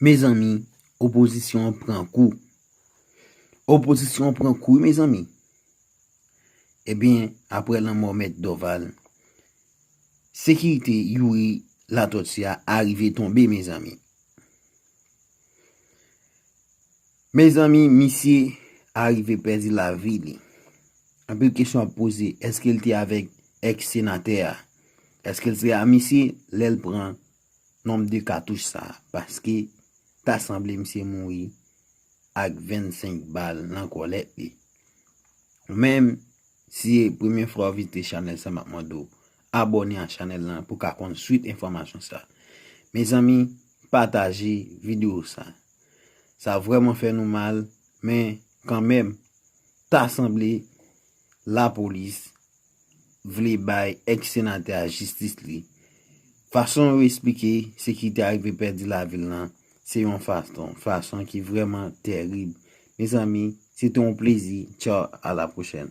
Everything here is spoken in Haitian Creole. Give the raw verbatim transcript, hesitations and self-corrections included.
Mezanmi, opozisyon an pran kou. Opozisyon an pran kou, wi, mezanmi. Ebyen, apre lanmò Mèt Dorval, sekirite Youri Latortue a arive tonbe, mezanmi. Mezanmi, misye arive pèdi lavi li. Anpil kesyon ap poze, èske l te avèk èks senatè a? Èske l te a misye lè l pran nonb de katouch sa a? Paske ta sanble misye mouri ak vennsenk bal nan kòlèt li. Ou menm, si se premye fwa w vizite chanèl sa, m ap mande w abòne a chanèl lan pou w ka konn swit enfòmasyon sa. Mezanmi, pataje videyo sa. Sa vrèman fè nou mal, men kanmenm, ta sanble lapolis vle bay èks senatè a jistis li. Fason yo esplike sekirite a rive pèdi lavi l lan, se yon fason, fason ki vrèman tèrib. Mezanmi, se te yon plezi. Tchaw, a la pwochèn.